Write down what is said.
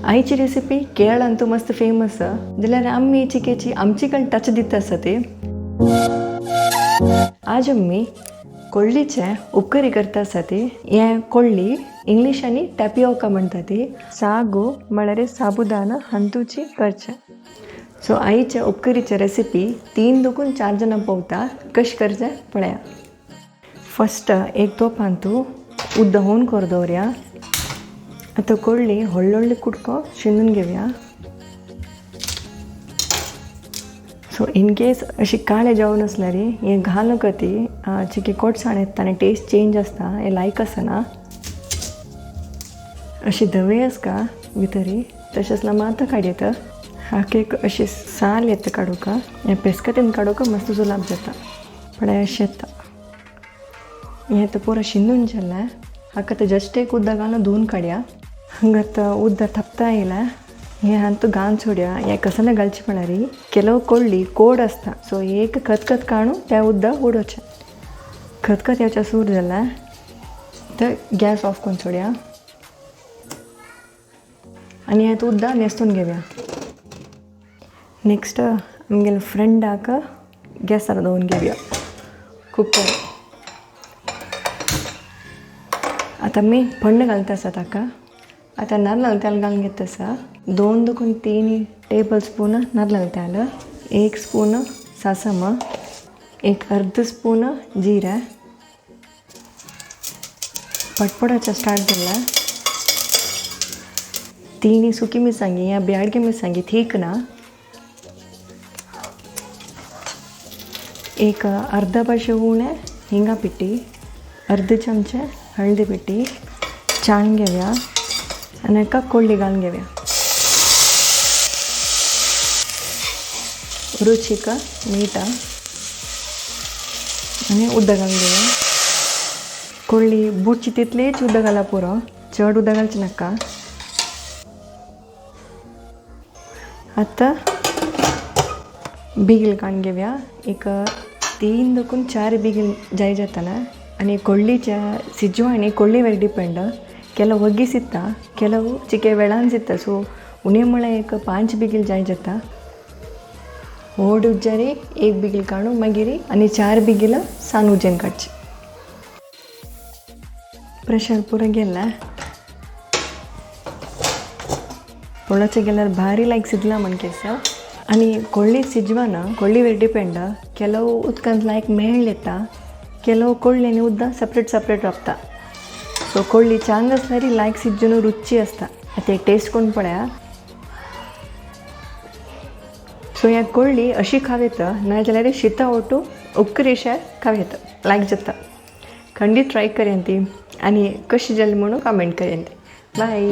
आयची रेसिपी केरळांतू मस्त फेमस जाल्यार आमी चिकेची आमची कडेन टच दिता आसा ती. आज आमी कोळ्ळीचे उपकरी करता आसा ती. हें कोळ्ळी इंग्लिशांनी टॅपियोका म्हणटा ती. सागो म्हळ्यार साबुदाना हंतुची करचें. सो आईच्या उपकरीचे रेसिपी 3 दुकून 4 जाणां पळोवता. कशें करचें पळया. फस्ट एक तोपांतू उदक हून कर दवरया. आतां कोळ्ळी व्हडले व्हडले कुडको शिंदून घेवया. सो इन केस अशी काळे जेवण आसल्यार हें घाल नाका ती चिकी कोटसाण येता आनी टेस्ट चेंज आसता, हें लायक आसना. अशी धवी आसता भितरी तशें आसल्यार मात काडयता. हाका एक अशी साल येता काडूंक, हें पेस्कतीन काडूंक मस्त जुलाब जाता. पळय अशें येता. हें आतां पुरो शिंदून जालें. हाका आतां जस्ट एक उदक घालून धुवन काडया. हांगा आतां उदक थपता येयलां. हें हांतू घालून सोडया. हें कसलें घालचें म्हळ्यार ಕೆಲವು कोळ्ळी कोड आसता. सो एक खतखत काडून तें उदक उडोवचें. खतखत येवचें सूर जालें तर गॅस ऑफ करून सोडया आनी हें उदक न्हेसून घेवया. नेक्स्ट आमगेले फ्रेंडाक गॅसार दवरून घेवया कुकर. आतां आमी फोण्ण घालता आसा ताका. आतां नाल्ल तेल घालून घेता आसा. 2 दुकून 3 टेबल स्पून नाल्ल तेल, 1 स्पून सासम, 1 अर्द स्पून जिरा. पटपटाचें स्टार्ट जालां. 3 सुकी मिरसांगी या ब्याडगी मिरसांगी थीक ना. 1 अर्धा पाशे उणें हिंगा पिठी, अर्द चमचे हळदी पिठी, चाळून घेवया आनी एका कोळ्ळी घालून घेवया. रुचीक मीठ आनी उदक घालून घेवया. कोळ्ळी बुडची तितलीच उदक घालप पुरो, चड उदक घालचें नाका. आतां बिगील काडून घेवया. एक 3 दुकून 4 बिगील जाय जाताना. आनी कोळ्ळीच्या सिजवा आनी कोळ्ळी वेर डिपेंड. ಕೆಲವು ಒಗ್ಗಿ ಸಿತ್ತ, ಕೆಲವು ಚಿಕ್ಕೆ वेळान ಸಿತ್ತ. ಸೊ उणे म्हळ्यार एक 5 बिगील जाय जाता. व्हड उज्जारी 1 बिगील काडून मागीर आनी 4 बिगील सान उज्जेन काडची. प्रेशर पुरो गेला. पोळोवचें गेल्यार भारी लायक सिजला म्हण केस. आनी कोळ्ळी सिजवाना कोळ्ळी वेर डिपेंड. ಕೆಲವು उदकांत लायक मेळ येता, ಕೆಲವು कोळ्ळी आनी उदक सेपरेट सेपरेट रावता. सो कोळ्ळी चांग आसल्यार लायक सिज्जून रुची आसता. आतां एक टेस्ट करून पळया. सो ह्या कोळ्ळी अशी खावं येता, नाजाल्यार शिता ओटू उपकरी अशें खावं येता, लायक जाता. खंडीत ट्राय करया ती आनी कशी जाली म्हणून कमेंट करया ती. बाय.